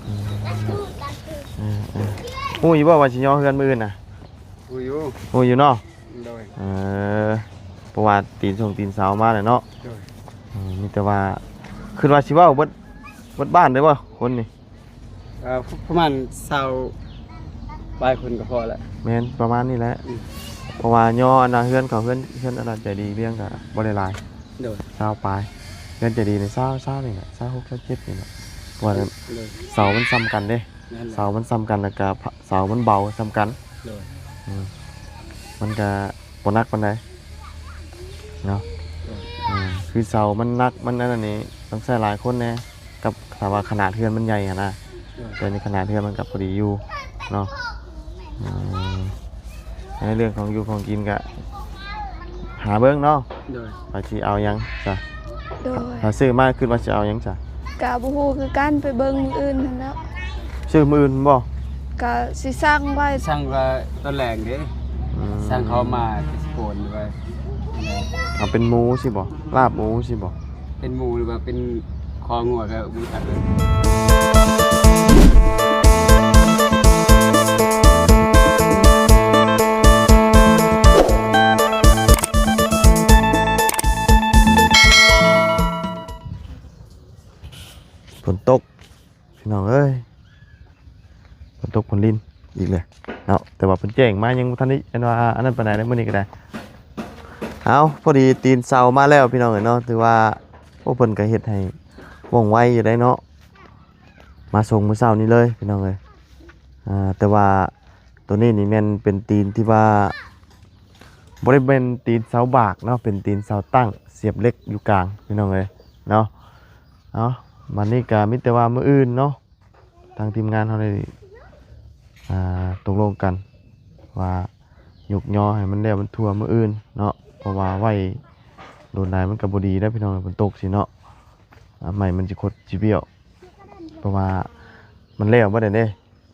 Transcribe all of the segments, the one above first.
ເອີໆ ຮູ້ຢູ່ບໍ່ວ່າຊິຍໍເຮືອນມື້ອື່ນນະ? ຮູ້ຢູ່ ຮູ້ຢູ່ເນາະ. ໂດຍ ເອີ ເພາະວ່າຕີນຊົງຕີນເສົາມາແລ້ວເນາະ. ໂດຍ ເອີ ມີແຕ່ວ່າ ຄິດວ່າຊິເວົ້າເບິດ ເບິດບ້ານໄດ້ບໍ່ຄົນນີ້? ເອີ ປະມານຊາວປາຍຄົນກໍພໍແລ້ວ. ແມ່ນ ປະມານນີ້ແຫຼະ. ອືມ ເພາະວ່າຍໍອັນນ່າເຮືອນເຂົາ ເຮືອນ ເຮືອນອັນນ່າໃຈດີວຽງກໍບໍ່ໄດ້ຫຼາຍ. ໂດຍ ຊາວປາຍ ເຮືອນໃຈດີນີ້ຊາວ ຊາວນີ້ແຫຼະ ຊາວຫົກ ຊາວເຈັດນີ້ແຫຼະ. ເພາະວ່າ ໂດຍ ເສົາມັນສ່ຳກັນເດ້. ແມ່ນແຫຼະ ເສົາມັນສ່ຳກັນ ແລ້ວກໍເສົາມັນເບົາສ່ຳກັນ. ໂດຍ ອືມ ມັນກໍບໍ່ໜັກປານໃດເນາະ. ໂດຍ ອືມ ຄືເສົາມັນໜັກ ມັນອັນນັ້ນນີ້ ຕ້ອງໃຊ້ຫຼາຍຄົນແດ່. ກັບຖ້າວ່າຂະໜາດເຮືອນມັນໃຫຍ່ຫັ້ນນະ. ໂດຍ ແຕ່ນີ້ຂະໜາດເຮືອນມັນກໍພໍດີຢູ່ເນາະ. ອືມ ໃນເລື່ອງຂອງຢູ່ຂອງກິນກໍຫາເບິ່ງເນາະ. ໂດຍ ວ່າຊິເອົາຫຍັງຊະ. ໂດຍ ຖ້າຊື້ມາຄິດວ່າຊິເອົາຫຍັງຊະ? ກໍບໍ່ຮູ້ຄືກັນ ໄປເບິ່ງມື້ອື່ນຫັ້ນແຫຼ້ວ. ຊື້ມື້ອື່ນບໍ່? ກໍຊິສັ່ງໄວ້ ສັ່ງວ່າຕອນແລງເດ້. ອືມ ສັ່ງເຂົ້າມາ ຊິໂກນໄວ້. ເອົາເປັນໝູຊິບໍ່? ລາບໝູຊິບໍ່? ເປັນໝູ ຫຼືວ່າເປັນ ຄໍງົວກໍບໍ່ຈັກເລີຍ. ຝົນຕົກພີ່ນ້ອງເອີຍ ຝົນຕົກຝົນລິນອີກແລ້ວເນາະ. ແຕ່ວ່າເພິ່ນແຈ້ງມາຍັງບໍ່ທັນໄດ້ອັນວ່າອັນນັ້ນປານໃດເດ້ມື້ນີ້ກໍໄດ້. ເອົາ ພໍດີຕີນເສົາມາແລ້ວພີ່ນ້ອງເອີຍເນາະ. ຖືວ່າ ໂອ້ ເພິ່ນກໍເຮັດໃຫ້ວ່ອງໄວຢູ່ໄດ໋ເນາະ. ມາສົ່ງມື້ເຊົ້ານີ້ເລີຍພີ່ນ້ອງເອີຍ. ອ່າ ແຕ່ວ່າໂຕນີ້ນີ້ແມ່ນເປັນຕີນທີ່ວ່າ ບໍ່ໄດ້ແມ່ນຕີນເສົາບາກເນາະ ເປັນຕີນເສົາຕັ້ງ ສຽບເຫຼັກຢູ່ກາງພີ່ນ້ອງເອີຍເນາະ. ເອົາ ບາດນີ້ກໍມີແຕ່ວ່າມື້ອື່ນເນາະ ທາງທີມງານເຮົາໄດ້ ອ່າ ຕົກລົງກັນວ່າ ຍົກຍໍໃຫ້ມັນແລ້ວມັນທົ່ວມື້ອື່ນເນາະ ເພາະວ່າໄວ້ດົນຫຼາຍມັນກໍບໍ່ດີເດ້ພີ່ນ້ອງ. ຝົນຕົກຊີ້ເນາະ ອ່າ ໄມ້ມັນຊິຄົດຊິບ້ຽວ ເພາະວ່າມັນແລ້ວເບິດແລ້ວເດ້.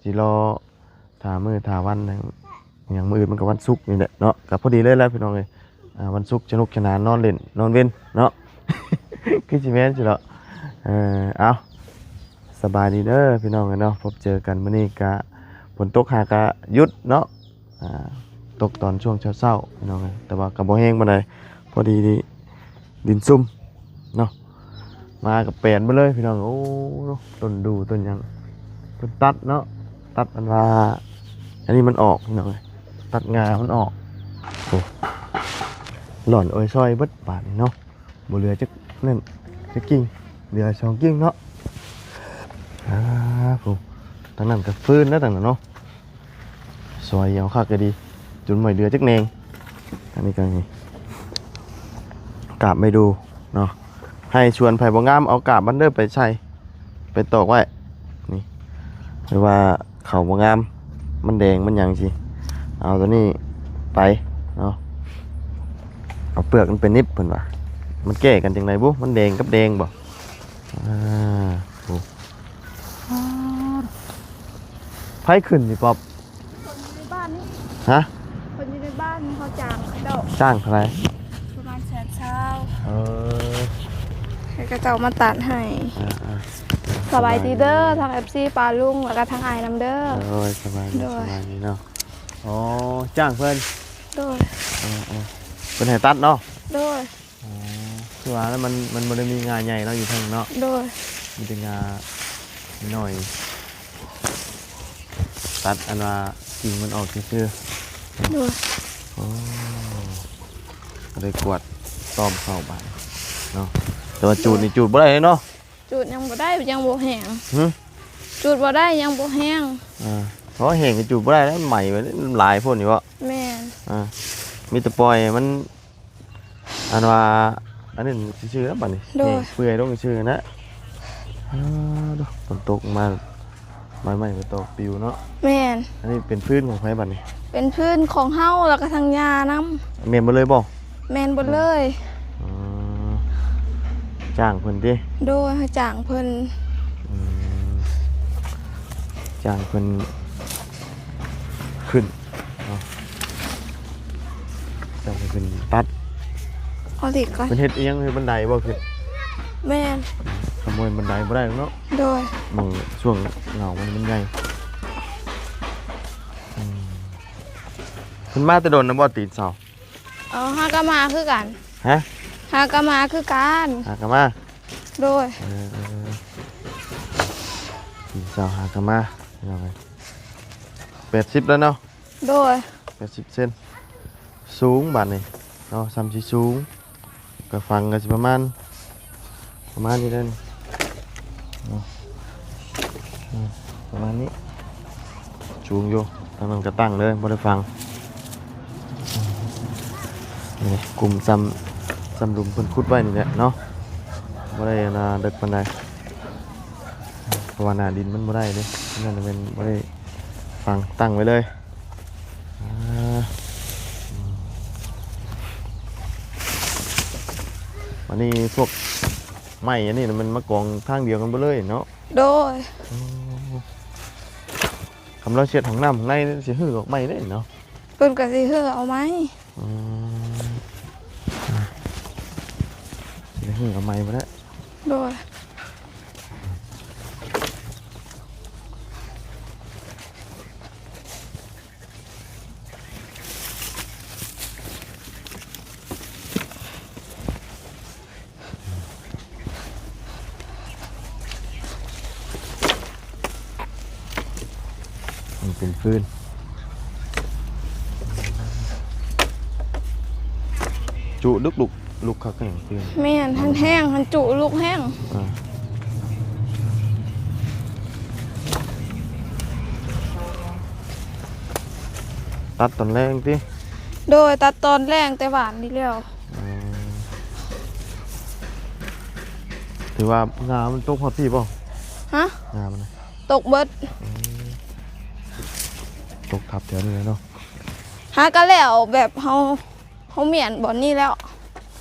ຊິລໍຖ້າມື້ຖ້າວັນຫຍັງ ມື້ອື່ນມັນກໍວັນສຸກນີ້ແຫຼະເນາະ. ກໍພໍດີເລີຍແຫຼະພີ່ນ້ອງເອີຍ ອ່າ ວັນສຸກສະໜຸກສະໜານ ນອນຫຼິ້ນນອນເວັນເນາະ ຄືຊິແມ່ນຊິເນາະ. ເອີ ເອົາ ສະບາຍດີເດີພີ່ນ້ອງເອີຍເນາະ. ພົບເຈີກັນມື້ນີ້ກະຝົນຕົກຫາກະຢຸດເນາະ. ອ່າ ຕົກຕອນຊ່ວງເຊົ້າໆ ພີ່ນ້ອງເອີຍ ແຕ່ວ່າກໍບໍ່ແຮງປານໃດ ພໍດີດິນຊຸ່ມເນາະ. ມາກໍແປນເບິດເລີຍພີ່ນ້ອງ. ໂອ້ ຕົ້ນດູ່ຕົ້ນຫຍັງ ເພິ່ນຕັດເນາະ ຕັດອັນວ່າ ອັນນີ້ມັນອອກພີ່ນ້ອງເອີຍ ຕັດງ່າມັນອອກ. ໂອ້ ຫຼອນໂອຍຊອຍເບິດບາດນີ້ເນາະ. ບໍ່ເຫຼືອຈັກນັ້ນຈັກກິ່ງ ເຫຼືອສອງກິ່ງເນາະ. ອ່າ ຜູ້ ທາງນັ້ນກໍຟືນແລ້ວ ທາງນັ້ນເນາະ. ຊອຍເອົາຄັກກໍດີ ຈົນບໍ່ເຫຼືອຈັກແໜງ. ອັນນີ້ກໍນີ້ ກາບໄມ້ດູ່ເນາະ. ໃຫ້ສວນໃຜບໍ່ງາມ ເອົາກາບມັນເດີໄປໃສ່ ໄປຕອກໄວ້ນີ້ ຫຼືວ່າ ເຂົ້າບໍ່ງາມ ມັນແດງມັນຫຍັງຊີ້ ເອົາຕົວນີ້ໄປເນາະ. ເອົາເປືອກມັນໄປໜິບ ເພິ່ນວ່າ ມັນແກ້ກັນຈັ່ງໃດບຸ ມັນແດງກັບແດງບໍ? ອ່າ ໂອ້ ໃຜຂຶ້ນນີ້ ປັອບ? ເພິ່ນຢູ່ໃນບ້ານນີ້. ຮະ? ເພິ່ນຢູ່ໃນບ້ານນີ້ ເຂົາຈ້າງເຂົາເຈົ້າ. ຈ້າງເທົ່າໃດ? ປະມານແສນຊາວ. ເອີ ໃຫ້ເຂົາເຈົ້າມາຕັດໃຫ້. ອ່າໆ ສະບາຍດີເດີ ສະບາຍດີ ທັງ ເອັຟຊີ ປ້າລຸງ ແລ້ວກໍທັງອ້າຍນຳເດີ. ໂດຍ ສະບາຍດີ ໂດຍ ສະບາຍດີເນາະ. ອໍ ຈ້າງເພິ່ນ. ໂດຍ ເອີໆ ເພິ່ນໃຫ້ຕັດເນາະ. ໂດຍ ອໍ ຄືວ່າແລ້ວ ມັນ ມັນບໍ່ໄດ້ມີງ່າໃຫຍ່ເນາະ ຢູ່ເທິງເນາະ. ໂດຍ ມີແຕ່ງ່ານ້ອຍ ຕັດອັນວ່າກິ່ງມັນອອກຊື່ໆ. ໂດຍ ໂອ້ ກໍໄດ້ກວດຕ້ອມເຂົ້າບາດເນາະ. ແຕ່ວ່າຈູດນີ້ຈູດບໍ່ໄດ້ເນາະ. ຈູດຍັງບໍ່ໄດ້ ຍັງບໍ່ແຫ້ງ. ຫື? ຈູດບໍ່ໄດ້ ຍັງບໍ່ແຫ້ງ. ອ່າ ເພາະແຫ້ງກໍຈູດບໍ່ໄດ້ແລ້ວ ມັນໄໝ້ໄປ ມັນຫຼາຍໂພດນີ້ເບາະ. ແມ່ນ ອ່າ ມີແຕ່ປ່ອຍໃຫ້ມັນ ອັນວ່າ ອັນນັ້ນຊື່ໆ ແລ້ວບາດນີ້. ໂດຍ ແຫ້ງເປື່ອຍລົງຊື່ໆ ນະ. ອ່າ ໂດ ຝົນຕົກມາ ໃບໄມ້ກໍຕອກປິວເນາະ. ແມ່ນ ອັນນີ້ເປັນພື້ນຂອງໃຜບາດນີ້? ເປັນພື້ນຂອງເຮົາ ແລ້ວກໍທາງຍ່ານຳ. ແມ່ນເບິດເລີຍບໍ່? ແມ່ນເບິດເລີຍ. ອືມ ຈ້າງເພິ່ນຕິ? ໂດຍ ໃຫ້ຈ້າງເພິ່ນ. ອືມ ຈ້າງເພິ່ນຂຶ້ນເນາະ ຈ້າງເພິ່ນຂຶ້ນຕັດ. ເອົາເຫຼັກກ່ອນ. ເພິ່ນເຮັດອີ່ຫຍັງ? ເຮັດບັນໄດບໍ່? ຂຶ້ນ. ແມ່ນ. ຂະໂມຍບັນໄດບໍ່ໄດ້ເນາະ. ໂດຍ. ໝ່ອງຊ່ວງເຫງົ້າມັນ ມັນໃຫຍ່. ອືມ ເພິ່ນມາແຕ່ດົນແລ້ວບໍ່ ຕີນເສົາ? ເອີ ຫາກໍມາຄືກັນ. ຮະ? ຫາກໍມາຄືກັນ. ຫາກໍມາ? ໂດຍ. ເອີ ເອີ ເອີ ຕີນເສົາຫາກໍມາ ພີ່ນ້ອງເອີຍ. ແປດສິບແລ້ວເນາະ? ໂດຍ. ແປດສິບເຊັນ ສູງບາດນີ້ເນາະ ສ່ຳຊິສູງ. ກະຝັ່ງກະຊິປະມານ ປະມານນີ້ແຫຼະເນາະ ອືມ ປະມານນີ້ ສູງຢູ່. ທາງນັ້ນກະຕັ້ງເລີຍ ບໍ່ໄດ້ຝັງ. ນີ້ ກຸມສ່ຳ ສ່ຳຫຼຸມເພິ່ນຂຸດໄວ້ນີ້ແຫຼະເນາະ ບໍ່ໄດ້ອັນນ່າເລິກປານໃດ ເພາະວ່າໜ້າດິນມັນບໍ່ໄດ້ເດ້. ນັ້ນແມ່ນບໍ່ໄດ້ຝັງ ຕັ້ງໄວ້ເລີຍ. ອ່າ ອືມ ອັນນີ້ພວກໄມ້ອັນນີ້ນະ ມັນມາກອງທາງດຽວກັນເບິດເລີຍເນາະ? ໂດຍ. ໂອ້ ຄຳລາວເຊັດຫ້ອງນ້ຳຂ້າງໃນຊິຮື້ອອກໃໝ່ເດ້ເນາະ? ເພິ່ນກໍຊິຮື້ເອົາໃໝ່. ອືມ ຊິໄດ້ຮືເອົາໃໝ່ບໍ່ໄດ້. ໂດຍ. ມັນເປັນຟືນ ຈຸລຸກ ລຸກ ລຸກຄັກແຮງຟືນ. ແມ່ນ ຫັ້ນແຮງ ຫັ້ນຈຸລຸກແຮງ. ອ່າ ຕັດຕອນແລງຕິ? ໂດຍ ຕັດຕອນແລງແຕ່ຫວານນີ້ແລ້ວ. ອືມ ຖືວ່າຫຍ້າມັນຕົກຮອດພີ້ບໍ່? ຮະ? ຫຍ້າມັນນະ ຕົກເບິດ. ອືມ ຕົກທັບແຖວນີ້ແຫຼະເນາະ. ຫາກະແລ້ວແບບເຮົາ ເຮົາມ້ຽນບ່ອນນີ້ແລ້ວ.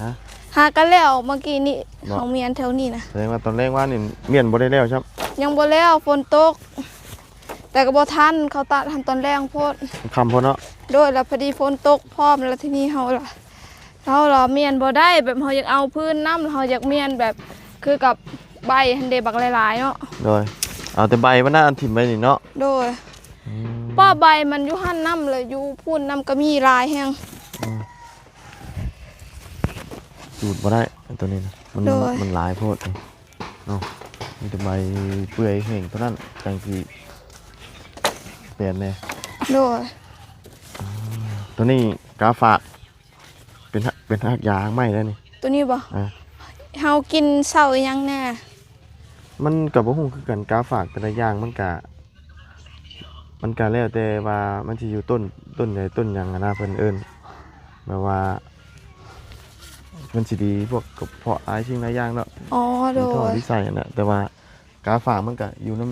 ຮະ? ຫາກະແລ້ວເມື່ອກີ້ນີ້ ເຮົາມ້ຽນແຖວນີ້ນະ. ສະແດງວ່າຕອນແລງວານນີ້ມ້ຽນບໍ່ໄດ້ແລ້ວຊ້ຳ? ຍັງບໍ່ແລ້ວ ຝົນຕົກ. ແຕ່ກໍບໍ່ທັນ ເຂົາຕັດຫັ້ນຕອນແລງໂພດ. ຄ່ຳໂພດເນາະ. ໂດຍ ແລ້ວພໍດີຝົນຕົກພ້ອມ ແລ້ວທີນີ້ເຮົາລະ ເຮົາລະມ້ຽນບໍ່ໄດ້ ແບບເຮົາຢາກເອົາພື້ນນຳ ເຮົາຢາກມ້ຽນແບບຄືກັບໃບຫັ້ນເດ ບັກຫຼາຍໆເນາະ. ໂດຍ ເອົາແຕ່ໃບມັນນະ ອັນຖິ້ມໄວ້ນີ້ເນາະ. ໂດຍ. ອືມ ເພາະໃບມັນຢູ່ຫັ້ນນຳ ແລ້ວຢູ່ພຸ້ນນຳກໍມີຫຼາຍແຮງ. ອືມ ຈູດບໍ່ໄດ້ ໂຕນີ້ນະ ມັນ ໂດຍ ມັນຫຼາຍໂພດ. ເນາະ ມີແຕ່ໃບເປື່ອຍແຫ້ງເທົ່ານັ້ນ ຈັ່ງຊິແປນແດ່. ໂດຍ. ອືມ ໂຕນີ້ກາຝາກ ເປັນຮາກ ເປັນຮາກຢາຮາກໄມ້ໄດ໋ນີ້. ໂຕນີ້ບໍ່? ອ່າ ເຮົາກິນເຊົ້າອີ່ຫຍັງແດ່? ມັນກໍບໍ່ຮູ້ຄືກັນ ກາຝາກແຕ່ລະຢ່າງມັນກະ ມັນກະແລ້ວແຕ່ວ່າມັນຊິຢູ່ຕົ້ນ ຕົ້ນໃດຕົ້ນຫຍັງຫັ້ນນະ ເພິ່ນເອີ້ນ ແບບວ່າມັນຊິດີພວກກະເພາະຫຼາຍສິ່ງຫຼາຍຢ່າງເນາະ. ອໍ ໂດຍ. ມີທໍ່ທີ່ໃສ່ຫັ້ນນະ ແຕ່ວ່າກາຝາກມັນກະຢູ່ນຳ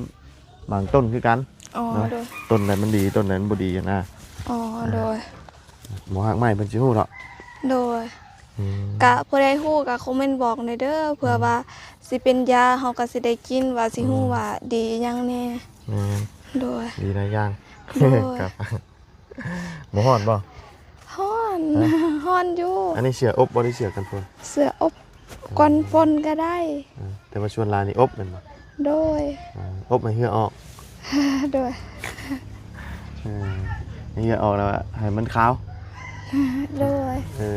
ບາງຕົ້ນຄືກັນ. ອໍ ເນາະ ໂດຍ. ຕົ້ນໃດມັນດີ ຕົ້ນໃດມັນບໍ່ດີຫັ້ນນະ. ອໍ ອ່າ ໂດຍ. ໝໍຮາກໄມ້ເພິ່ນຊິຮູ້ເນາະ. ໂດຍ. ອືມ ກະຜູ້ໃດຮູ້ກະຄອມເມັນບອກແດ່ເດີ ເພື່ອ ອືມ ວ່າຊິເປັນຢາ ເຮົາກະຊິໄດ້ກິນ ວ່າຊິຮູ້ ອືມ ວ່າດີຫຍັງແດ່. ແມ່ນ. ໂດຍ. ດີຫຼາຍຢ່າງ. ໂດຍ. ຄັບ ບໍ່ຮ້ອນບໍ່? ຮ້ອນ. ຮະ? ຮ້ອນຢູ່. ອັນນີ້ເສື້ອອົບບໍ່ ຫຼືເສື້ອກັນຝົນ? ເສື້ອອົບ ອືມ ກັນຝົນກໍໄດ້. ເອີ ແຕ່ວ່າສ່ວນຫຼາຍນີ້ອົບແມ່ນບໍ່? ໂດຍ. ເອີ ອົບໃຫ້ເຫື່ອອອກ. ໂດຍ. ເອີ ໃຫ້ເຫື່ອອອກແລ້ວໃຫ້ມັນຂາວ. ໂດຍ. ເອີ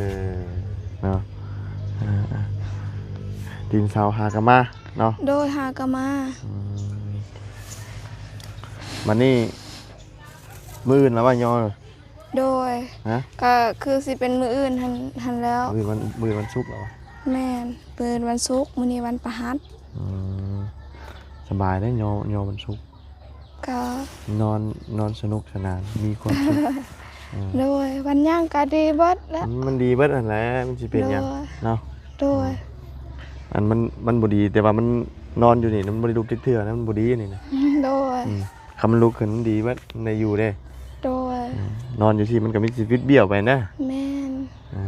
ເນາະ ເອີ ເອີ ຕີນເສົາຫາກະມາເນາະ. ໂດຍ ຫາກະມາ. ອືມ ບັດນີ້ມື້ອື່ນລະວ່າຍໍ? ໂດຍ. ຮະ? ກະຄືຊິເປັນມື້ອື່ນຫັ້ນ ຫັ້ນແລ້ວ. ມື້ອື່ນວັນ ມື້ອື່ນວັນສຸກລະວະ? ແມ່ນ ມື້ອື່ນວັນສຸກ ມື້ນີ້ວັນພະຫັດ. ອືມ ສະບາຍເດ້ ຍໍ ຍໍວັນສຸກ. ກະ ນອນ ນອນສະໜຸກສະໜານ ມີຄວາມສຸກ. ເອີ ໂດຍ. ວັນຫຍັງກະດີເບິດແຫຼະ. ອືມ ມັນດີເບິດຫັ້ນແຫຼະ ມັນຊິເປັນຫຍັງ ໂດຍ ເນາະ. ໂດຍ. ອືມ ອັນມັນ ມັນບໍ່ດີ ແຕ່ວ່າມັນນອນຢູ່ນີ້ ມັນບໍ່ໄດ້ລຸກຈັກເທື່ອນະ ມັນບໍ່ດີນີ້ນະ. ໂດຍ. ອືມ ຄັນມັນລຸກຂຶ້ນມັນດີເບິດ ມັນໄດ້ຢູ່ເດ້. ໂດຍ. ອືມ ນອນຢູ່ຊີ້ມັນກໍມີຊີວິດບ້ຽວໄປນະ. ແມ່ນ. ເອີ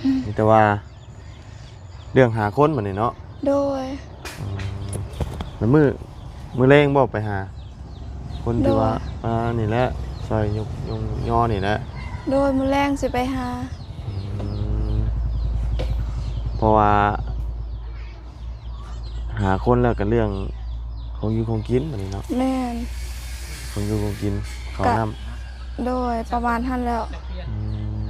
ອືມ ມີແຕ່ວ່າເລື່ອງຫາຄົນບັດນີ້ເນາະ. ໂດຍ. ອືມ ແລ້ວມື້ ມື້ແລງບໍ່ໄປຫາຄົນທີ່ວ່າ ໂດຍ ອ່າ ນີ້ແຫຼະ ຊ່ອຍຍົກຍົງຍໍນີ້ແຫຼະ? ໂດຍ ມື້ແລງຊິໄປຫາ. ອືມ ເພາະວ່າ ຫາຄົນແລ້ວກໍເລື່ອງ ຂອງຢູ່ຂອງກິນບັດນີ້ເນາະ. ແມ່ນ. ຂອງຢູ່ຂອງກິນ ເຂົ້າ ກະ ນ້ຳ. ໂດຍ ປະມານຫັ້ນແຫຼ້ວ. ອືມ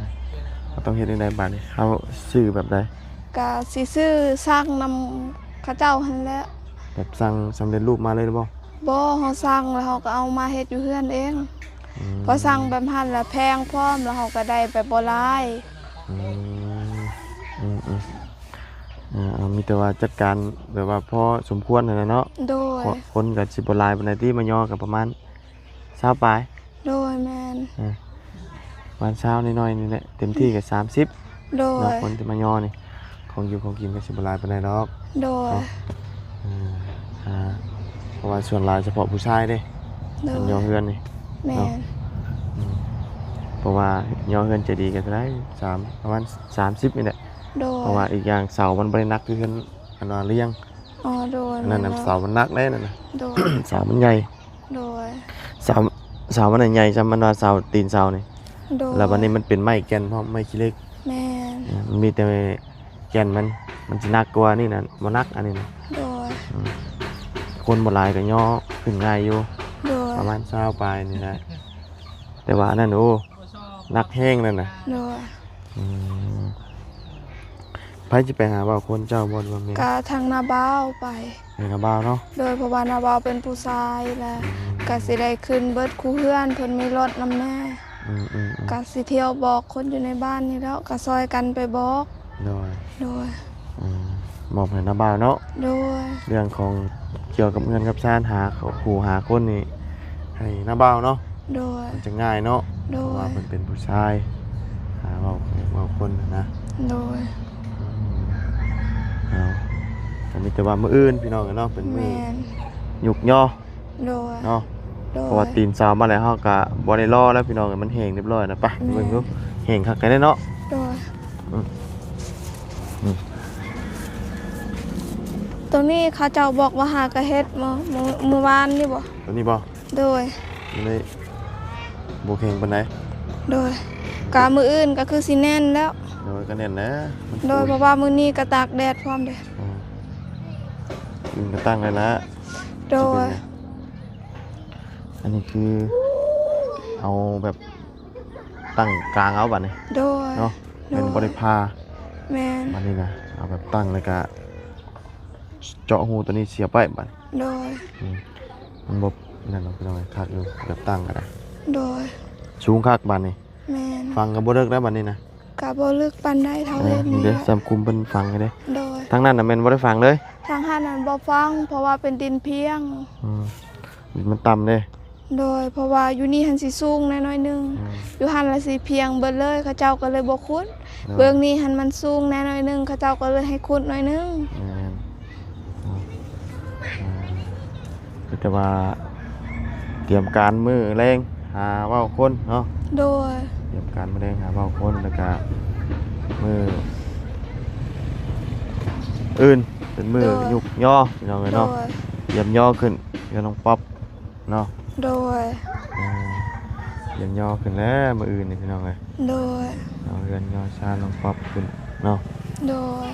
ເຮົາຕ້ອງເຮັດຈັ່ງໃດບາດນີ້? ເຮົາຊື້ແບບໃດ? ກະຊິຊື້ສັ່ງນຳເຂົາເຈົ້າຫັ້ນແຫຼະ. ແບບສັ່ງສຳເລັດຮູບມາເລີຍບໍ່? ບໍ່ ເຮົາສັ່ງແລ້ວເຮົາກໍເອົາມາເຮັດຢູ່ເຮືອນເອງ. ອືມ ເພາະສັ່ງແບບຫັ້ນລະແພງພ້ອມ ແລ້ວເຮົາກໍໄດ້ແບບບໍ່ຫຼາຍ. ອືມ ອືມໆ ເອີ ເອົາ ມີແຕ່ວ່າຈັດການແບບວ່າພໍສົມຄວນຫັ້ນແຫຼະເນາະ. ໂດຍ. ຄົນກໍຊິບໍ່ຫຼາຍປານໃດຕິ ມາຍໍກໍປະມານຊາວປາຍ. ໂດຍ ແມ່ນ. ເອີ ປະມານຊາວໜ້ອຍໆນີ້ແຫຼະ ເຕັມທີ່ກໍສາມສິບ. ໂດຍ. ເນາະ ຄົນທີ່ມາຍໍນີ້ ຂອງຢູ່ຂອງກິນກໍຊິບໍ່ຫຼາຍປານໃດດອກ. ໂດຍ. ເນາະ ເອີ ອ່າ ເພາະວ່າສ່ວນຫຼາຍສະເພາະຜູ້ຊາຍເດ້. ໂດຍ. ມາຍໍເຮືອນນີ້. ແມ່ນ. ເນາະ ອືມ ເພາະວ່າຍໍເຮືອນໃຈດີກໍເທົ່າໃດ ສາມ ປະມານສາມສິບນີ້ແຫຼະ. ໂດຍ. ເພາະວ່າອີກຢ່າງເສົາມັນບໍ່ໄດ້ໜັກຄືເຮືອນອັນວ່າລຽງ. ອໍ ໂດຍ. ອັນນັ້ນນະ ແມ່ນແລ້ວ ເສົາມັນໜັກເດ້ນັ້ນນະ. ໂດຍ. ເສົາມັນໃຫຍ່. ໂດຍ. ເສົາ ເສົາມັນນະໃຫຍ່ຊ່ຳ ມັນວ່າເສົາ ຕີນເສົານີ້. ໂດຍ. ແລ້ວບັດນີ້ມັນເປັນໄມ້ແກ່ນພ້ອມ ໄມ້ຂີ້ເຫຼັກ. ແມ່ນ. ເອີ ມັນມີແຕ່ແກ່ນມັນ ມັນຊິໜັກກວ່ານີ້ນະ ບໍ່ໜັກອັນນີ້ນະ. ໂດຍ. ອືມ ຄົນບໍ່ຫຼາຍກໍຍໍຂຶ້ນງ່າຍຢູ່. ໂດຍ. ປະມານຊາວປາຍນີ້ແຫຼະ ແຕ່ວ່າອັນນັ້ນ ໂອ້ ໜັກແຮງນັ້ນນະ. ໂດຍ. ອືມ ໃຜຊິໄປຫາເວົ້າຄົນເຈົ້າບໍ່ ຫຼືວ່າແມ່? ກະທາງນ້າບ່າວໄປ. ເອີ ນ້າບ່າວເນາະ. ໂດຍ ເພາະວ່ານ້າບ່າວເປັນຜູ້ຊາຍແຫຼະ. ອືມ ກະຊິໄດ້ຂຶ້ນເບິດຄູ່ເຮືອນ ເພິ່ນມີລົດນຳແດ່. ອືມໆໆ ກະຊິທ່ຽວບອກຄົນຢູ່ໃນບ້ານນີ້ແຫຼ້ວ ກະຊ່ອຍກັນໄປບອກ. ໂດຍ. ໂດຍ. ອືມ ມອບໃຫ້ນ້າບ່າວເນາະ. ໂດຍ. ເລື່ອງຂອງກ່ຽວກັບເຮືອນກັບຊານ ຫາຄູ່ຫາຄົນນີ້ໃຫ້ນ້າບ່າວເນາະ. ໂດຍ. ມັນຈະງ່າຍເນາະ. ໂດຍ. ເພາະວ່າເພິ່ນເປັນຜູ້ຊາຍ ຫາເວົ້າ ເວົ້າຄົນນະ. ໂດຍ. ອືມ ເອົາ ກໍມີແຕ່ວ່າມື້ອື່ນພີ່ນ້ອງເອີຍເນາະ ເປັນມື້ ແມ່ນ ຍຸກຍໍ. ໂດຍ. ເນາະ. ໂດຍ. ເພາະວ່າຕີນເສົາມາແລ້ວ ເຮົາກໍບໍ່ໄດ້ລໍແລ້ວພີ່ນ້ອງເອີຍ ມັນແຫ້ງຮຽບຮ້ອຍນະ. ໄປ ແມ່ນ ເບິ່ງດູ ແຫ້ງຄັກແທ້ເນາະ. ໂດຍ. ອືມ ອືມ ໂຕນີ້ເຂົາເຈົ້າບອກວ່າຫາກະເຮັດມື້ ມື້ ມື້ວານນີ້ບໍ່? ໂຕນີ້ບໍ່? ໂດຍ. ມັນໄດ້ບໍ່ແຂງປານໃດ. ໂດຍ. ກະມື້ອື່ນກໍຄືຊິແໜ້ນແລ້ວ. ໂດຍ ກໍແໜ້ນແຫຼະ. ໂດຍ. ເພາະວ່າມື້ນີ້ກໍຕາກແດດພ້ອມເດ້. ອືມ ມັນກໍຕັ້ງໄດ້ລະ. ໂດຍ. ອັນນີ້ຄືເອົາແບບຕັ້ງກາງເອົາບັດນີ້. ໂດຍ. ເນາະ. ໂດຍ. ແມ່ນບໍ່ໄດ້ຜ່າ. ແມ່ນ. ບັດນີ້ນະ ເອົາແບບຕັ້ງແລ້ວກະເຈາະຮູຕົວນີ້ສຽບໄວ້ບັດ. ໂດຍ. ອືມ ມັນບໍ່ນັ້ນດອກພີ່ນ້ອງ ຄັກຢູ່ ແບບຕັ້ງກໍໄດ້. ໂດຍ. ສູງຄັກບັດນີ້. ແມ່ນ. ຝັງກໍບໍ່ເລິກແລ້ວບັດນີ້ນະ. ກໍບໍ່ເລິກປານໃດເທົ່າ. ເອີ ເຫັນນີ້ເດ້ ສ່ຳຄຸມເພິ່ນຝັງເດ້. ໂດຍ. ທາງນັ້ນນະແມ່ນບໍ່ໄດ້ຝັງເລີຍ? ທາງຫັ້ນນັ້ນບໍ່ຝັງ ເພາະວ່າເປັນດິນພຽງ. ອືມ ດິນມັນຕ່ຳເດ້. ໂດຍ. ເພາະວ່າຢູ່ນີ້ຫັ້ນຊິສູງແດ່ໜ້ອຍໜຶ່ງ. ອືມ ຢູ່ຫັ້ນລະຊິພຽງເບິດເລີຍ ເຂົາເຈົ້າກໍເລີຍບໍ່ຂຸດ. ໂດຍ. ເບື້ອງນີ້ຫັ້ນມັນສູງແດ່ໜ້ອຍໜຶ່ງ ເຂົາເຈົ້າກໍເລີຍໃຫ້ຂຸດໜ້ອຍໜຶ່ງ. ແມ່ນ. ເນາະ ເອີ ມີແຕ່ວ່າຕຽມການມື້ແລງຫາເວົ້າຄົນເນາະ. ໂດຍ. ຕຽມການມື້ແລງຫາເວົ້າຄົນ ແລ້ວກະມື້ອື່ນເປັນມື້ ໂດຍ ຍຸກຍໍພີ່ນ້ອງເອີຍເນາະ. ໂດຍ. ຕຽມຍໍຂຶ້ນເຮືອນນ້ອງປັອບເນາະ. ໂດຍ. ເອີ ຕຽມຍໍຂຶ້ນແລ້ວມື້ອື່ນນີ້ພີ່ນ້ອງເອີຍ. ໂດຍ. ເອົາເຮືອນຍໍຊານນ້ອງປັອບຂຶ້ນເນາະ. ໂດຍ.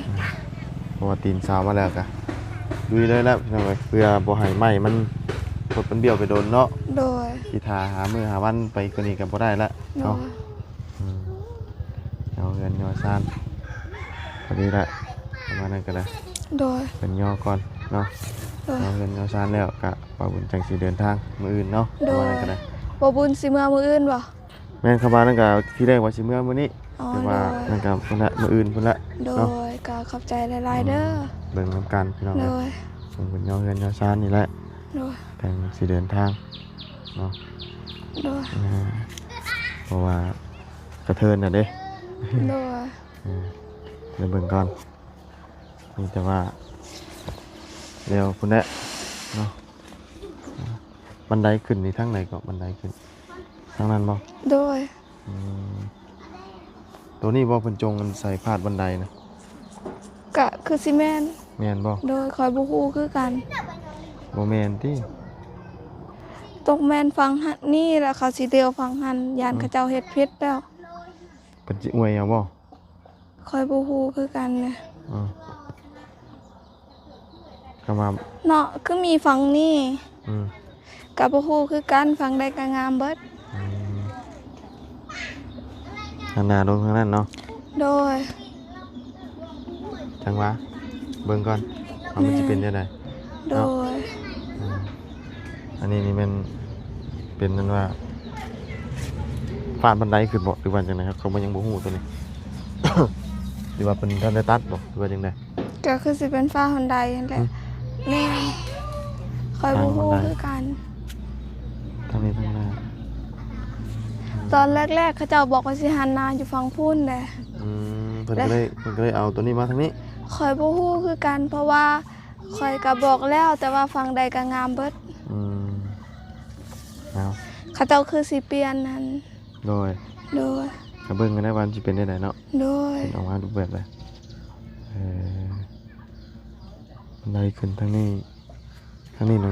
ເພາະວ່າຕີນເສົາມາແລ້ວກະລຸຍເລີຍແຫຼະພີ່ນ້ອງເອີຍ ເພື່ອບໍ່ໃຫ້ໄມ້ມັນ ກົດມັນບ້ຽວໄປດົນເນາະ. ໂດຍ. ຊິຖ້າຫາມື້ຫາວັນໄປກວ່ານີ້ກໍບໍ່ໄດ້ລະເນາະ. ໂດຍ. ອືມ ເອົາເຮືອນຍໍຊານ ພໍດີລະ ປະມານນັ້ນກໍໄດ້. ໂດຍ. ເພິ່ນຍໍກ່ອນເນາະ. ໂດຍ. ເອົາເຮືອນຍໍຊານແລ້ວກະ ບ່າວບຸນຈັ່ງຊິເດີນທາງມື້ອື່ນເນາະ. ໂດຍ. ປະມານນັ້ນກໍໄດ້. ບ່າວບຸນຊິເມືອມື້ອື່ນບໍ່? ແມ່ນ ຄຳວ່ານັ້ນກະ ທີແລກວ່າຊິເມືອມື້ນີ້. ອໍ ແຕ່ວ່າ ໂດຍ ນັ້ນກະພຸ້ນລະ ມື້ອື່ນພຸ້ນລະ. ໂດຍ ເນາະ. ກະຂອບໃຈຫຼາຍໆເດີ. ອືມ ເບິ່ງນຳກັນພີ່ນ້ອງເອີຍ. ໂດຍ. ເບິ່ງເພິ່ນຍໍເຮືອນຍໍຊານນີ້ແຫຼະ. ໂດຍ. ຈັ່ງຊິເດີນທາງເນາະ. ໂດຍ. ເອີ ເພາະວ່າກະເທີນນະເດ້. ໂດຍ. ເອີ ດຽວເບິ່ງກ່ອນ ມີແຕ່ວ່າແລ້ວພຸ້ນແຫຼະເນາະ. ບັນໄດຂຶ້ນນີ້ທາງໃດເກາະ? ບັນໄດຂຶ້ນທາງນັ້ນບໍ່? ໂດຍ. ອືມ ໂຕນີ້ບໍ່ເພິ່ນຈົ່ງໃສ່ພາດບັນໄດນະ? ກະຄືຊິແມ່ນ. ແມ່ນບໍ່? ໂດຍ ຂ້ອຍບໍ່ຮູ້ຄືກັນ. ບໍ່ແມ່ນຕິ? ຕ້ອງແມ່ນຝັ່ງຫັ້ນນີ້ ແລ້ວເຂົາຊິດຽວຝັ່ງຫັ້ນ ຢ້ານ ອືມ ເຂົາເຈົ້າເຮັດຜິດແລ້ວ. ເພິ່ນຊິອວຍເອົາບໍ່? ຂ້ອຍບໍ່ຮູ້ຄືກັນນະ. ອືມ ກໍວ່າ ເນາະ ຄືມີຝັ່ງນີ້ ອືມ ກໍບໍ່ຮູ້ຄືກັນ ຝັ່ງໃດກໍງາມເບິດ ອືມ ຫັນໜ້າລົງທາງນັ້ນເນາະ ໂດຍ ຈັ່ງຫວະ ເບິ່ງກ່ອນວ່າມັນຊິເປັນແນວໃດ ໂດຍ ເນາະ ອືມ ອັນນີ້ນີ້ແມ່ນເປັນນັ້ນວ່າ ຟາດບັນໄດຂຶ້ນບໍ່ ຫຼືວ່າຈັ່ງໃດ ເຮົາກໍຍັງບໍ່ຮູ້ໂຕນີ້ ຫຼືວ່າເພິ່ນທັນໄດ້ຕັດບໍ່ ຫຼືວ່າຈັ່ງໃດ? ກໍຄືຊິເປັນຝາບັນໄດຫັ້ນແຫຼະ ຫຶ ແມ່ນ ຂ້ອຍບໍ່ຮູ້ຄືກັນ ທາງນີ້ທາງໜ້າ ຕອນແລກໆ ເຂົາເຈົ້າບອກວ່າຊິຫັນໜ້າຢູ່ຝັ່ງພຸ້ນແຫຼະ ອືມ ເພິ່ນກໍເລີຍ ເພິ່ນກໍເລີຍເອົາໂຕນີ້ມາທາງນີ້ ຂ້ອຍບໍ່ຮູ້ຄືກັນ ເພາະວ່າຂ້ອຍກໍບອກແລ້ວ ແຕ່ວ່າຝັ່ງໃດກໍງາມເບິດ ອືມ ເອົາ ເຂົາເຈົ້າຄືຊິປ່ຽນຫັ້ນ ໂດຍ ໂດຍ ກໍເບິ່ງກັນໄດ້ວ່າມັນຊິເປັນແນວໃດເນາະ ໂດຍ ເພິ່ນອອກມາຮູບແບບໃດ ເອີ ບັນໄດຂຶ້ນທາງນີ້ ທາງນີ້ນະ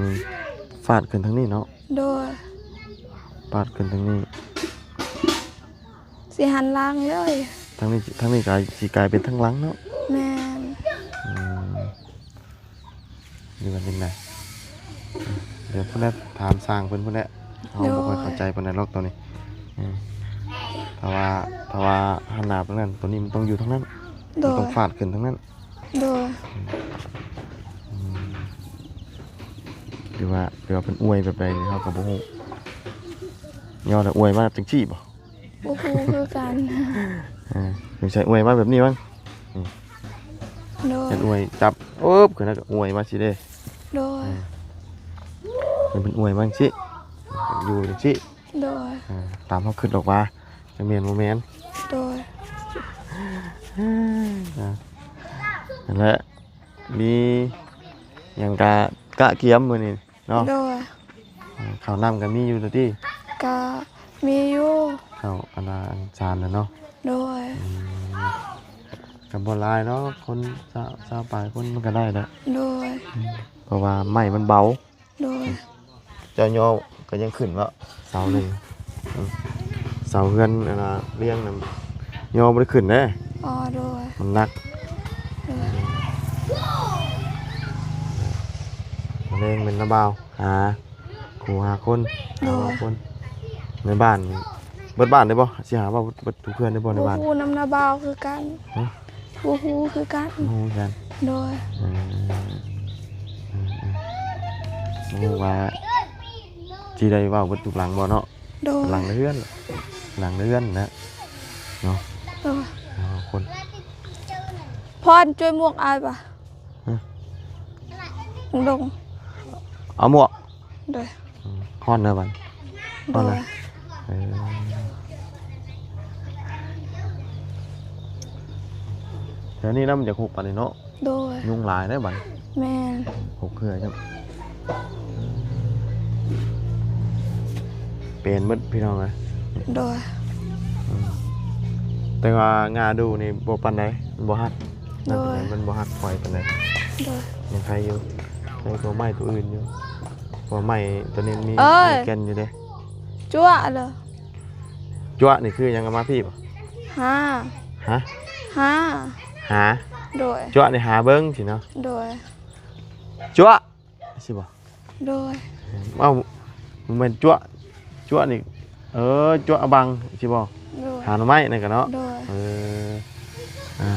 ຟາດຂຶ້ນທາງນີ້ເນາະ ໂດຍ ຟາດຂຶ້ນທາງນີ້ ຊິຫັນຫຼັງເລີຍ ທາງນີ້ ທາງນີ້ກໍຊິກາຍເປັນທາງຫຼັງເນາະ ແມ່ນ ອືມ ຫຼືວ່າຈັ່ງໃດ ດຽວພຸ້ນແຫຼະ ຖາມຊ່າງເພິ່ນພຸ້ນແຫຼະ ເຮົາບໍ່ຄ່ອຍເຂົ້າໃຈປານໃດດອກໂຕນີ້ ເອີ ຖ້າວ່າ ຖ້າວ່າຫັນໜ້າໄປນັ້ນ ໂຕນີ້ມັນຕ້ອງຢູ່ທາງນັ້ນ ໂດຍ ມັນຕ້ອງຟາດຂຶ້ນທາງນັ້ນ ໂດຍ ອືມ ຫຼືວ່າ ຫຼືວ່າເພິ່ນອວຍແບບໃດນີ້ ເຮົາກໍບໍ່ຮູ້ ຍ້ອນວ່າອວຍມາຈັ່ງຊີ້ບໍ່? ບໍ່ຮູ້ຄືກັນ ເອີ ສົງໄສອວຍມາແບບນີ້ມັ້ງ ໂດຍ ເພິ່ນອວຍຈັບ ໂອບ ຂຶ້ນແລ້ວກໍອວຍມາຊີ້ເດ້ ໂດຍ ເອີ ເພິ່ນອວຍມາຈັ່ງຊີ້ ຢູ່ຈັ່ງຊີ້ ໂດຍ ເອີ ຕາມເຮົາຄິດດອກວ່າ ຈັກແມ່ນບໍ່ແມ່ນ ໂດຍ ນັ້ນແຫຼະ ມີຫຍັງກະ ກະກຽມມື້ນີ້ເນາະ ໂດຍ ເອີ ເຂົ້ານ້ຳກໍມີຢູ່ແລ້ວຕິ ກະມີຢູ່ ເຂົ້າອັນນ່າ ອັນສານແລ້ວເນາະ ໂດຍ ອືມ ກໍບໍ່ຫຼາຍດອກ ຄົນຊາວ ຊາວປາຍຄົນມັນກໍໄດ້ແຫຼະ ໂດຍ ອືມ ເພາະວ່າໄມ້ມັນເບົາ ໂດຍ ເຈົ້າຍໍກໍຍັງຂຶ້ນເນາະ ເສົານີ້ ເສົາເຮືອນອັນນ່າລຽງນັ້ນຍໍບໍ່ໄດ້ຂຶ້ນເດ້ ອໍ ໂດຍ ມັນໜັກ ໂດຍ ແລງແມ່ນນ້າບ່າວຫາຄູ່ຫາຄົນ ໂດຍ ຫາຄົນ ໃນບ້ານ ເບິດບ້ານໄດ້ບໍ່? ຊິຫາວ່າເບິດທຸກເຮືອນໄດ້ບໍ່ໃນບ້ານ? ບໍ່ຮູ້ນຳນ້າບ່າວຄືກັນ ຮະ? ບໍ່ຮູ້ຄືກັນ ບໍ່ຮູ້ຄືກັນ ໂດຍ ເອີ ເອີ ເອີ ບໍ່ຮູ້ວ່າຊິໄດ້ເວົ້າເບິດທຸກຫຼັງບໍ່ເນາະ? ໂດຍ ຫຼັງລະເຮືອນ ຫຼັງລະເຮືອນນະ ເນາະ ໂດຍ ເອົາຄົນ ພອນ ຊ່ວຍໝວກອ້າຍປະ? ຮະ? ລົງ ເອົາໝວກ ໂດຍ ອືມ ຮ້ອນເດີບັດ ໂດຍ ຮ້ອນນະ ເອີ ແຖວນີ້ນະມັນຢາກຮົກປານນີ້ເນາະ ໂດຍ ຍຸງຫຼາຍເດ້ບັດ ແມ່ນ ຮົກເຄືອຈ້ຳ ເປັນເບິດພີ່ນ້ອງເອີຍ ໂດຍ ອືມ ແຕ່ວ່າຫຍ້າດູ່ນີ້ບໍ່ປານໃດ ມັນບໍ່ຮັກ ໂດຍ ມັນບໍ່ຮັກຂ້ອຍປານໃດ ໂດຍ ຍັງໄຄຢູ່ ໄຄກວ່າໄມ້ຕົວອື່ນຢູ່ ເພາະວ່າໄມ້ຕົວນີ້ມີ ເອີຍ ມີແກ່ນຢູ່ເດ້ ຈົວະເລີ ຈົວະນີ້ຄືຫຍັງ ເອົາມາພີ້ບໍ່? ຫາ ຫາ ຫາ ຫາ ໂດຍ ຈົວະນີ້ຫາເບິ່ງຊີ້ເນາະ ໂດຍ ຈົວະ ຊິບໍ່? ໂດຍ ເອົ້າ ບໍ່ແມ່ນຈົວະ ຈົວະນີ້ ເອີ ຈົວະບັງຊິບໍ່? ໂດຍ ຫາໜໍ່ໄມ້ນັ້ນກະເນາະ ໂດຍ ເອີ ອ່າ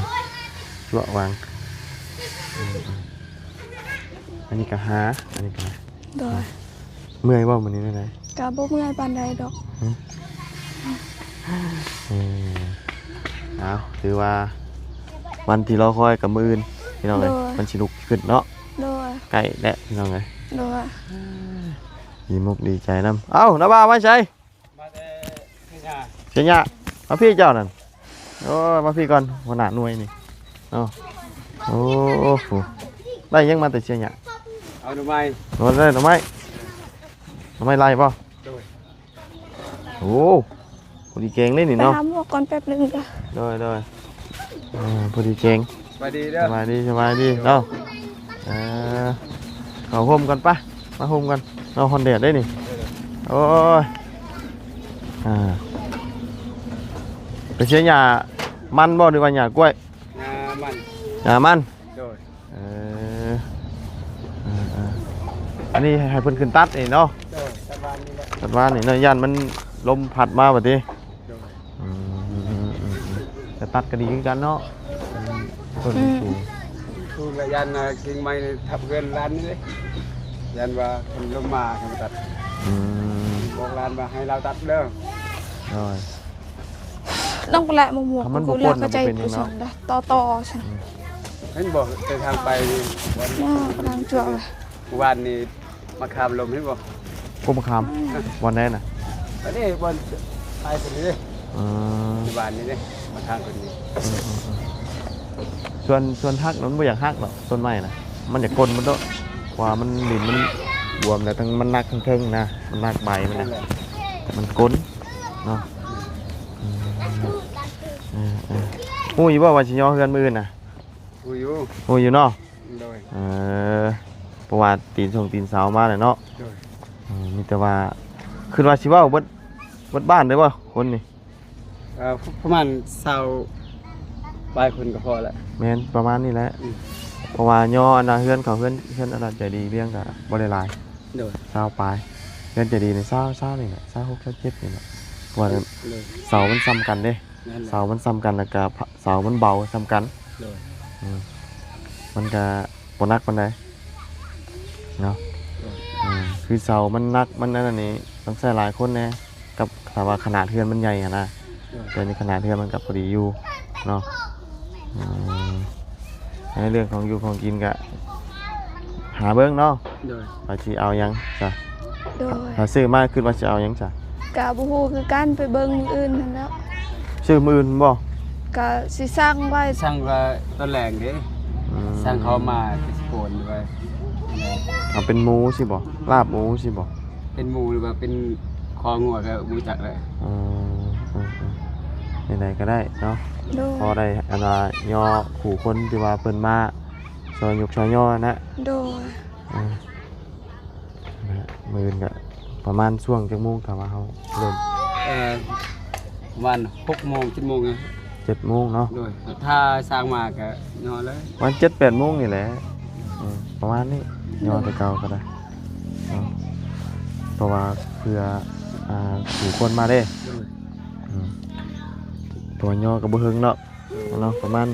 ຈົວະບັງ ອືມ ອັນນີ້ກະຫາ ອັນນີ້ກະ ໂດຍ ເມື່ອຍບໍ່ມື້ນີ້ແນວໃດ? ກະບໍ່ເມື່ອຍປານໃດດອກ ຫຶ ເອີ ເອົາ ຖືວ່າວັນທີ່ລໍຄອຍກະມື້ອື່ນ ພີ່ນ້ອງເອີຍ ໂດຍ ມັນຊິລຸກຂຶ້ນເນາະ ໂດຍ ໃກ້ແລ້ວພີ່ນ້ອງເອີຍ ໂດຍ ດີມຸກດີໃຈນຳ ເອົ້າ ນ້າບ່າວມາໃສ? ມາແຕ່ເຊຍາ ເຊຍາ ມາພີ້ເຈົ້ານັ້ນ ໂອ້ຍ ມາພີ້ກ່ອນ ຫົວໜ້າໜ່ວຍນີ້ເນາະ ໂອ້ໂຫ ໄດ້ຫຍັງມາແຕ່ເຊຍາ? ເອົາໜໍ່ໄມ້ ໂອ້ ໄດ້ໜໍ່ໄມ້ ໜໍ່ໄມ້ໄລ່ບໍ່? ໂດຍ ໂອ້ ພໍດີແກງເດ້ນີ້ເນາະ ໄປຫາໝວກກ່ອນແປັບໜຶ່ງເດີ ໂດຍ ໂດຍ ອ່າ ພໍດີແກງ ສະບາຍດີເດີ ສະບາຍດີ ສະບາຍດີເນາະ ເອີ ເຂົ້າຮົ່ມກ່ອນປະ ມາຮົ່ມກ່ອນເນາະ ຮ້ອນແດດເດ້ນີ້ ໂອ້ຍ ອ່າ ໄປເຊຍຫຍ້າມັນບໍ່ ຫຼືວ່າຫຍ້າກ້ວຍ? ຫຍ້າມັນ ຫຍ້າມັນ ໂດຍ ເອີ ອັນນີ້ໃຫ້ ໃຫ້ເພິ່ນຂຶ້ນຕັດນີ້ເນາະ? ເອີ ຕັດວານນີ້ແຫຼະ ຕັດວານນີ້ເນາະ ຢ້ານມັນລົມພັດມາບັດນີ້. ໂດຍ ອືມ ແຕ່ຕັດກໍດີຄືກັນເນາະ ຕົ້ນ ອືມ ສູງ ສູງ ແລະ ຢ້ານ ອ່າ ກິ່ງໄມ້ນີ້ທັບເຮືອນຫຼານນີ້ເດ້ ຢ້ານວ່າເພິ່ນລົມມາໃຫ້ມາຕັດ. ອືມ ບອກຫຼານວ່າໃຫ້ລາວຕັດເດີ. ໂດຍ ນ້ອງແຫຼະໝວກ ຖ້າມັນບໍ່ປົນ ກໍເຈົ້າ ກໍເປັນຫຍັງເນາະ ຕໍ່ໆຊັ້ນ. ອືມ ເຫັນບໍ່ ເສັ້ນທາງໄປນີ້ ທາງຈວກ ມື້ວານນີ້ ມະຂາມລົມ ເຫັນບໍ່? ໂອ້ ມະຂາມ ອືມ ບ່ອນໃດນະ? ອັນນີ້ບ່ອນປາຍພຸ້ນເດ້. ອືມ ຢູ່ບ້ານນີ້ເດ້ ມາທາງຄົນນີ້. ອືມໆໆ ສ່ວນ ສ່ວນຫັກນະ ມັນບໍ່ຢາກຫັກດອກ ຕົ້ນໄມ້ນະ ມັນຢາກກົ້ນໝົດໂລດ ເພາະວ່າມັນ ດິນມັນບວມ ແລ້ວທັງມັນໜັກ ທັງເທິງນະ ມັນໜັກໃບມັນນະ ນັ້ນແຫຼະ ມັນກົ້ນເນາະ. ອືມ ເອີໆ ຮູ້ຢູ່ບໍ່ວ່າຊິຍໍເຮືອນມື້ອື່ນນະ? ຮູ້ຢູ່ ຮູ້ຢູ່ເນາະ. ໂດຍ ເອີ ເພາະວ່າຕີນຊົງຕີນເສົາມາແລ້ວເນາະ. ໂດຍ ເອີ ມີແຕ່ວ່າ ຄິດວ່າຊິເວົ້າເບິດ ເບິດບ້ານເລີຍບໍ່ຄົນນີ້? ເອີ ປະມານຊາວປາຍຄົນກໍພໍແຫຼະ. ແມ່ນ ປະມານນີ້ແຫຼະ. ອືມ ເພາະວ່າຍໍອັນນ່າເຮືອນເຂົາ ເຮືອນ ເຮືອນອັນນ່າໃຈດີລ້ຽງກໍບໍ່ໄດ້ຫຼາຍ. ໂດຍ ຊາວປາຍ ເຮືອນໃຈດີນີ້ຊາວ ຊາວນີ້ແຫຼະ ຊາວຫົກ ຊາວເຈັດນີ້ແຫຼະ. ເພາະວ່າ ໂດຍ ເສົາມັນສ່ຳກັນເດ້. ນັ້ນແຫຼະ ເສົາມັນສ່ຳກັນ ແລ້ວກະ ເສົາມັນເບົາສ່ຳກັນ. ໂດຍ ອືມ ມັນກະບໍ່ໜັກປານໃດເນາະ. ໂດຍ ອືມ ຄືເສົາມັນໜັກ ມັນອັນນັ້ນນີ້ ຕ້ອງໃຊ້ຫຼາຍຄົນແດ່ ກັບຖ້າວ່າຂະໜາດເຮືອນມັນໃຫຍ່ຫັ້ນນະ. ໂດຍ ແຕ່ນີ້ຂະໜາດເຮືອນມັນກໍພໍດີຢູ່ເນາະ. ອືມ ໃນເລື່ອງຂອງຢູ່ຂອງກິນກະຫາເບິ່ງເນາະ. ໂດຍ ວ່າຊິເອົາຫຍັງຊະ? ໂດຍ ຖ້າຊື້ມາຄິດວ່າຊິເອົາຫຍັງຊະ? ກະບໍ່ຮູ້ຄືກັນ ໄປເບິ່ງມື້ອື່ນຫັ້ນແຫຼ້ວ. ຊື້ມື້ອື່ນບໍ່? ກະຊິສັ່ງໄວ້ ສັ່ງວ່າຕອນແລງເດ້. ອືມ ສັ່ງເຂົ້າມາຊິໂກນໄວ້. ເອົາເປັນໝູຊິບໍ່? ລາບໝູຊິບໍ່? ເປັນໝູ ຫຼືວ່າເປັນຄໍງົວກໍບໍ່ຮູ້ຈັກແຫຼະ. ອືມ ອືມໆ ແນວໃດກໍໄດ້ເນາະ. ໂດຍ ພໍໄດ້ອັນວ່າຍໍຜູ້ຄົນທີ່ວ່າເພິ່ນມາຊ່ອຍຍົກຊ່ອຍຍໍນະ. ໂດຍ ອືມ ມື້ອື່ນກໍປະມານຊ່ວງຈັກໂມງ ຖ້າວ່າເຮົາເລີ່ມ? ເອີ ປະມານຫົກໂມງ ເຈັດໂມງ. ເຈັດໂມງເນາະ. ໂດຍ ຖ້າຊ່າງມາກໍຍໍເລີຍ ປະມານເຈັດແປດໂມງນີ້ແຫຼະ. ເອີ ປະມານນີ້ຍໍແຕ່ເກົ່າກໍໄດ້ເນາະ ເພາະວ່າເພື່ອ ອ່າ ຜູ້ຄົນມາເດ້. ໂດຍ ອືມ ເພາະວ່າຍໍກໍບໍ່ເຖິງເນາະ ເນາະ ປະມານ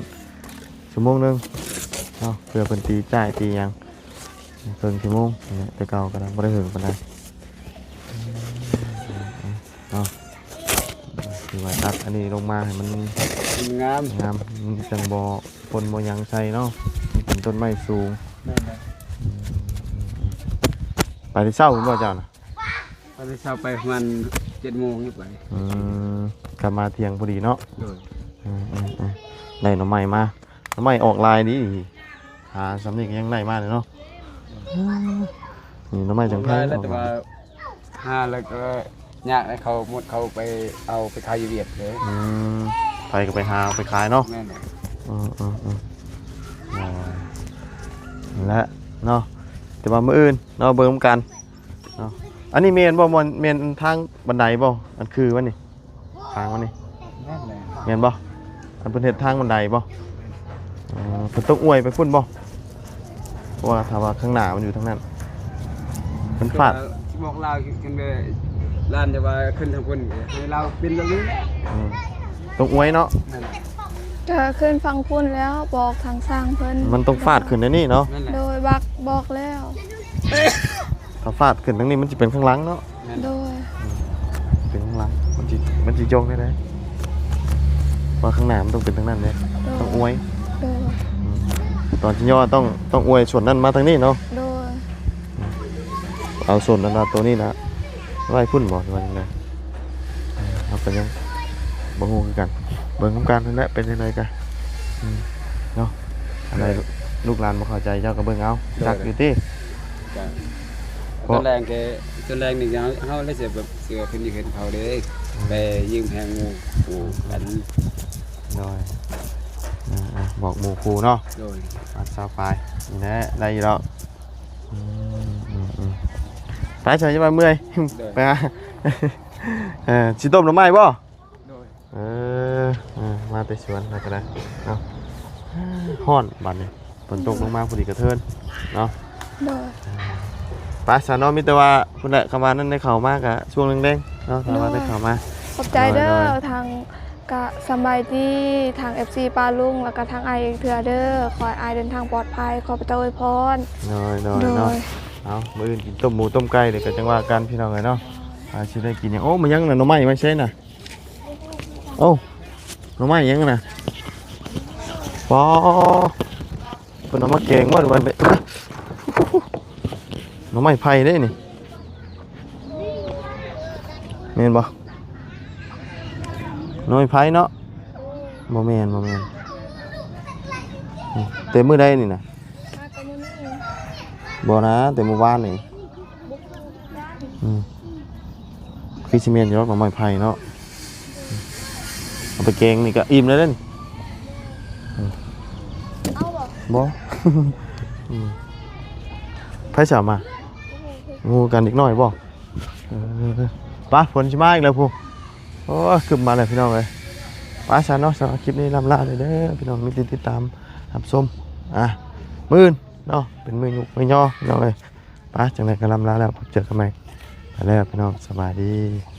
ຊົ່ວໂມງໜຶ່ງເນາະ ເພື່ອເພິ່ນຕີຈ້າຍຕີຫຍັງ ເຄິ່ງຊົ່ວໂມງນີ້ແຫຼະ ແຕ່ເກົ່າກໍໄດ້ ບໍ່ໄດ້ເຖິງປານໃດເນາະ. ຄືວ່າຕັດອັນນີ້ລົງມາໃຫ້ມັນງາມ ງາມ ມັນຈັ່ງບໍ່ປົນບໍ່ຫຍັງໃສ່ເນາະ ມັນເປັນຕົ້ນໄມ້ສູງ. ແມ່ນແຫຼະ. ອືມ ໄປແຕ່ເຊົ້າພຸ້ນບໍ່ເຈົ້ານະ? ໄປແຕ່ເຊົ້າ ໄປປະມານເຈັດໂມງນີ້ໄປ. ອືມ ກັບມາທ່ຽງພໍດີເນາະ. ໂດຍ ອືມໆໆ ໄດ້ໜໍ່ໄມ້ມາ ໜໍ່ໄມ້ອອກຫຼາຍດີ ຫາສ່ຳນີ້ກໍຍັງໄດ້ມາເລີຍເນາະ. ນີ້ໜໍ່ໄມ້ຈັ່ງແພງ ອອກຫຼາຍ ແຕ່ວ່າຫາແລ້ວກໍຍາກໃຫ້ເຂົາໝົດ ເຂົາໄປເອົາໄປຂາຍຢູ່ຫວຽດເດ້. ອືມ ໃຜກໍໄປຫາເອົາໄປຂາຍເນາະ. ແມ່ນແຫຼະ. ອືມໆໆ ນັ້ນແຫຼະເນາະ ແຕ່ວ່າມື້ອື່ນເນາະ ເບິ່ງນຳກັນເນາະ. ອັນນີ້ແມ່ນບໍ່? ແມ່ນ ແມ່ນທາງບັນໄດບໍ່? ອັນຄືມັນນີ້ ທາງມັນນີ້ ແມ່ນແຫຼະ. ແມ່ນບໍ່? ອັນເພິ່ນເຮັດທາງບັນໄດບໍ່? ເອີ ເພິ່ນຕ້ອງອວຍໄປພຸ້ນບໍ່? ເພາະວ່າຖ້າວ່າຂ້າງໜ້າມັນຢູ່ທາງນັ້ນ ມັນຟາດ ຊິບອກລາວຂຶ້ນໄປ ລ້ານ ແຕ່ວ່າຂຶ້ນທາງພຸ້ນ ໃຫ້ລາວເປັນແບບນີ້. ອືມ ຕ້ອງອວຍເນາະ. ແມ່ນແຫຼະ. ກໍຂຶ້ນຝັ່ງພຸ້ນແລ້ວ ບອກທາງຊ່າງເພິ່ນ ມັນຕ້ອງຟາດຂຶ້ນແນວນີ້ເນາະ. ແມ່ນແຫຼະ. ໂດຍ ບັກ ບອກແລ້ວ ຖ້າຟາດຂຶ້ນທາງນີ້ມັນຊິເປັນຂ້າງຫຼັງເນາະ. ແມ່ນ. ໂດຍ ອືມ ເປັນຂ້າງຫຼັງ ມັນຊິ ມັນຊິໂຍງໄດ້ໃດ ເພາະວ່າຂ້າງໜ້າມັນຕ້ອງເປັນທາງນັ້ນເດ້. ໂດຍ ຕ້ອງອວຍ. ໂດຍ ອືມ ຕອນຊິຍໍຕ້ອງ ຕ້ອງອວຍສ່ວນນັ້ນມາທາງນີ້ເນາະ. ໂດຍ ອືມ ເອົາສ່ວນນັ້ນນະ ໂຕນີ້ນະ ໄວ້ພຸ້ນບໍ່ ຫຼືວ່າຈັ່ງໃດ? ເຮົາກໍຍັງບໍ່ຮູ້ຄືກັນ ເບິ່ງນຳກັນຫັ້ນແຫຼະ ເປັນຈັ່ງໃດກະ ອືມ ເນາະ. ອັນໃດ ໂດຍ ລູກຫຼານບໍ່ເຂົ້າໃຈເຈົ້າກໍເບິ່ງເອົາ. ໂດຍ ຈັກຢູ່ຕິ? ຕອນແລງແກ ຕອນແລງນີ້ເຮົາ ເຮົາເລີຍຊິແບບ ຊິຂຶ້ນຢູ່ເຮືອນເຂົາເດ້ ອືມ ໄປຢືມແຮງໝູ່ຄູ່ກັນ. ໂດຍ ອ່າໆ ບອກໝູ່ຄູ່ເນາະ. ໂດຍ ປະມານຊາວປາຍນີ້ແຫຼະ ໄດ້ຢູ່ດອກ. ອືມ ອືມ ອືມ ໄປ ໃສ່ວ່າເມື່ອຍ. ໂດຍ ໄປຫາ ເອີ ຊິຕົ້ມໜໍ່ໄມ້ບໍ່? ໂດຍ ເອີ ເອີ ມາແຕ່ສວນແລ້ວກໍໄດ້ເນາະ. ຮ້ອນບາດນີ້ ຝົນຕົກລົງມາພໍດີກະເທີນເນາະ. ໂດຍ ໄປຊະເນາະ ມີແຕ່ວ່າພຸ້ນແຫຼະ ຄຳວ່ານັ້ນໄດ້ເຂົ້າມາກະຊ່ວງແລງໆເນາະ ຖ້າວ່າໄດ້ເຂົ້າມາ. ໂດຍ ຂອບໃຈເດີ ໂດຍ ໂດຍ ທາງກະສະບາຍດີ ທາງເອັຟຊີປ້າລຸງ ແລ້ວກະທາງອ້າຍອີກເທື່ອເດີ ຂໍໃຫ້ອ້າຍເດີນທາງປອດໄພ ຂໍພະເຈົ້າອວຍພອນ. ໂດຍ ໂດຍ ໂດຍ ເນາະ ເອົາ ມື້ອື່ນກິນຕົ້ມໝູຕົ້ມໄກ່ເດ ກະຈັ່ງວ່າກັນພີ່ນ້ອງເອີຍເນາະ ວ່າຊິໄດ້ກິນຫຍັງ. ໂອ້ ມາຫຍັງນະ ໜໍ່ໄມ້ມາໃສນະ? ໂອ້ ໜໍ່ໄມ້ຫຍັງນະ? ປໍ ເພິ່ນເອົາມາແກງບໍ່ ຫຼືວ່າ ໜໍ່ໄມ້ໄຜ່ເດ້ນີ້ ແມ່ນບໍ່? ໜໍ່ໄມ້ໄຜ່ເນາະ ບໍ່ແມ່ນ ບໍ່ແມ່ນ. ອືມ ແຕ່ມື້ໃດນີ້ນະ? ມາແຕ່ມື້ນີ້ ບໍ່ນະ ແຕ່ມື້ວານນີ້. ອືມ ຄືຊິແມ່ນຢູ່ດອກ ໜໍ່ໄມ້ໄຜ່ເນາະ ເອົາໄປແກງນີ້ກະອີ່ມແລ້ວເດ້ນີ້. ອືມ ເອົາບໍ່? ບໍ່. ອືມ ໃຜຊິເອົາມາ? ໝູ່ກັນ ເດັກນ້ອຍບໍ່? ເອີ ໄປ ຝົນຊິມາອີກແລ້ວພຸ້ນ. ໂອ້ຍ ຄຶ້ມມາແລ້ວພີ່ນ້ອງເອີຍ. ໄປຊະເນາະ ສຳລັບຄລິບນີ້ລ່ຳລາເດີພີ່ນ້ອງ ມີແຕ່ຕິດຕາມຮັບຊົມ ອ່າ ມື້ອື່ນເນາະ ເປັນມື້ຍຸກມື້ຍໍພີ່ນ້ອງເອີຍ. ໄປ ຈັ່ງໃດກະລ່ຳລາແລ້ວ ພົບເຈີກັນໃໝ່ ໄປແລ້ວພີ່ນ້ອງ ສະບາຍດີ.